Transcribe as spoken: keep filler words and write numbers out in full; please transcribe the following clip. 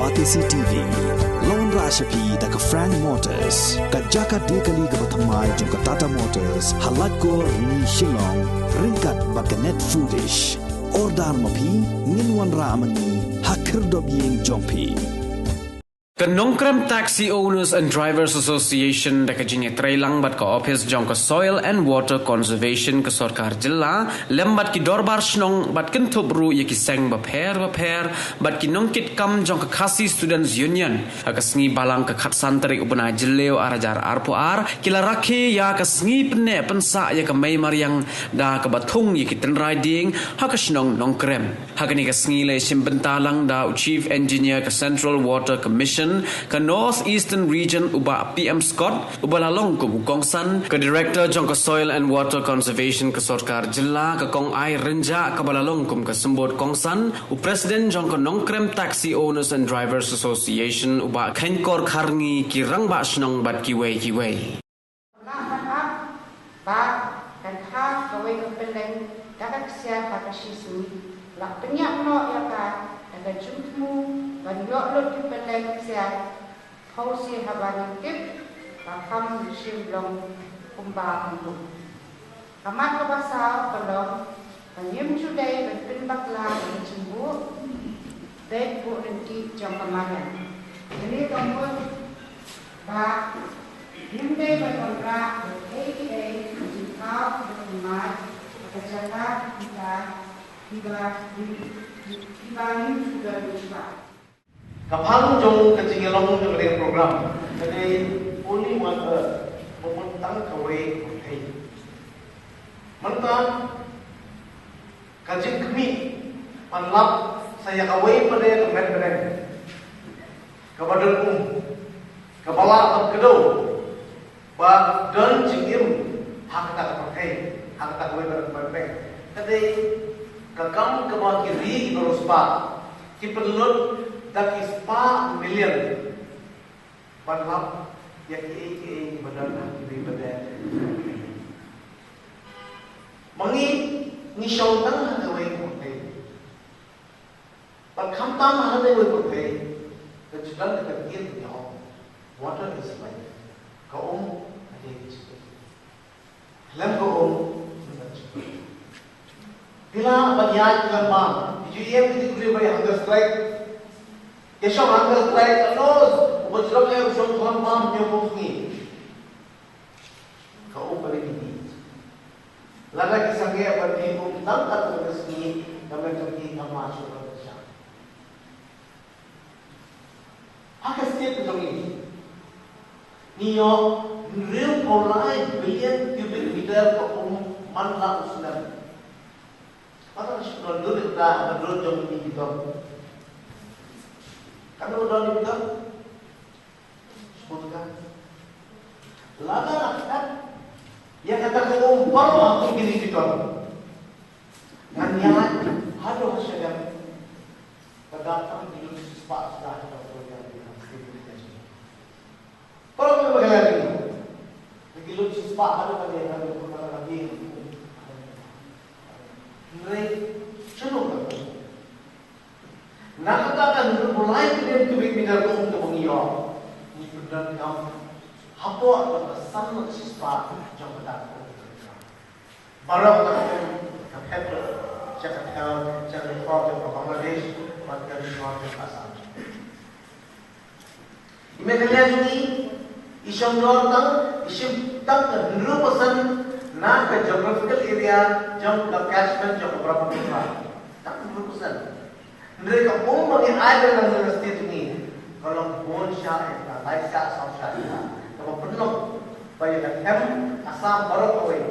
Batesi T V, la wanrah sha phi da ka Frank Motors, ka jaka die kali kaba thymmai jong ka Tata Motors, ha Laitkor, Rni, Shillong, ryngkat bad ka Net Foodish. Order ma phi, ngin wanrah ma ngi ha khyrdop ïing jong phi. Ka Nongkrem Taxi Owners and Drivers Association da ka jingïatreilang bad ka ophis jong ka Soil and Water Conservation ka sorkar jylla, lem bad ki dorbar shnong bad kynthup ruh ïa ki seng bapher bapher bad ki nongkitkam jong ka Khasi Students Union, ha ka sngi Balang ka khatsan tarik u bnai Jylliew arhajar arphew ar, ki la rakhe ïa ka sngi pynneh pynsah ïa ka mei mariang da kaba thung ïa ki tynrai dieng ha ka shnong Nongkrem. Ha kane ka sngi la ïashim bynta lang da u Chief Engineer ka Central Water Commission ka North Eastern Region, u Bah P M Scott, uba la long kum u kongsan, ka Director jong ka Soil and Water Conservation ka sorkar jylla ka Kong Ai Rynjah, kaba la long kum ka symbud kongsan, u President jong ka Nongkrem Taxi Owners and Drivers Association, u Bah Kheiñkor Kharngi, ki rangbah shnong bad kiwei kiwei. Lah ban ap ba kan kha kawei ka pylleng da ka ksiar ha ka shisngi. Lah pynïap noh ïa ka da ka jingthmu ban ïoh lut ki pylleng ksiar. Pynban haba ngi tip ba kham shym long kumba kumjuh. Ka mat kaba saw ka long ba ngim ju dei ban pynbakla ïa ka jingbuh beit buh ryntih jong ka mariang. Kane ka mut ba ngim dei ban wanrah ïa kiei kiei ki jingthaw kiba thymmai ha ka jaka kiba, kiba, kiba ngim ju don bynta. Ka phang jong ka jingïalong jong kane ka program ka dei Only One Earth, ba mut tang kawei ka pyrthei. Mynta ka jingkhmih ban lap sa ïa kawei pat de ka met bneng kaba don um, kaba lah ban kdew ba don jingim ha kata ka pyrthei, ha kata kawei pat de ka met bneng, ka dei ka kam kaba ki ri kiba riewspah ki pynlut da ki spah million ban lap ïa kiei kiei kiba don ha kiwei pat de. Ma ngi, ngi shong tang ha kawei ka pyrthei. Bad khamtam ha kawei ka pyrthei, ka ju don ka ktien ba ong, "Water is life." Ka um ka dei ka jingim. Khlem ka um, phi lah ban ïaid khlem bam. Phi ju ïeng phi ju kylli ba hunger strike. Ïa shong hunger strike, ka nos, uba ju leh u shong khlem bam hynñiewphew sngi. Ka um ka dei ka dih. Lada ki sangeh ban dih um tang katto katne sngi, ka met jong ki kam lah shuh ban kyrshan. Ha ka state ka jong ngi, ngi ïoh hynriewphew lai billion cubic meter ka um man la u snem. Kata ka shu don dur ita ka dur jong ngi ki don. Ka dur don ngi ki don. Shu don ka. Lada nga kat ïa kata ka um baroh ha kum kine ki don, ngan ïaid haduh ha shadem. Ka dap tang ki lut shispah shuwa ha ka program ni. Para mem ba kala ni, ki lut shispah haduh ka dei ka dei ka dei. Hynrei shuh ka. Na kata ka hynriewphew lai billion cubic meter ka um kaba ngi ïoh, ngi pyndonkam hapoh ka san shispah jong ka dap ka um. Baroh ka um ka phet sha ka thew, sha ka thew jong ka Bangladesh bad ka thew jong ka Assam. I Meghalaya jong ngi i shong dor tang, i shim tang hynriew percent na ka geographical area jong ka catchment jong ka Brahmaputra. Tang hynriew percent. Hynrei ka um ba ngi ai ka na state jong ngi ka long bun shah ïa ka, lai shah saw shah ïa ka. Kaba pynlong ba ïa ka them Assam baroh kawei.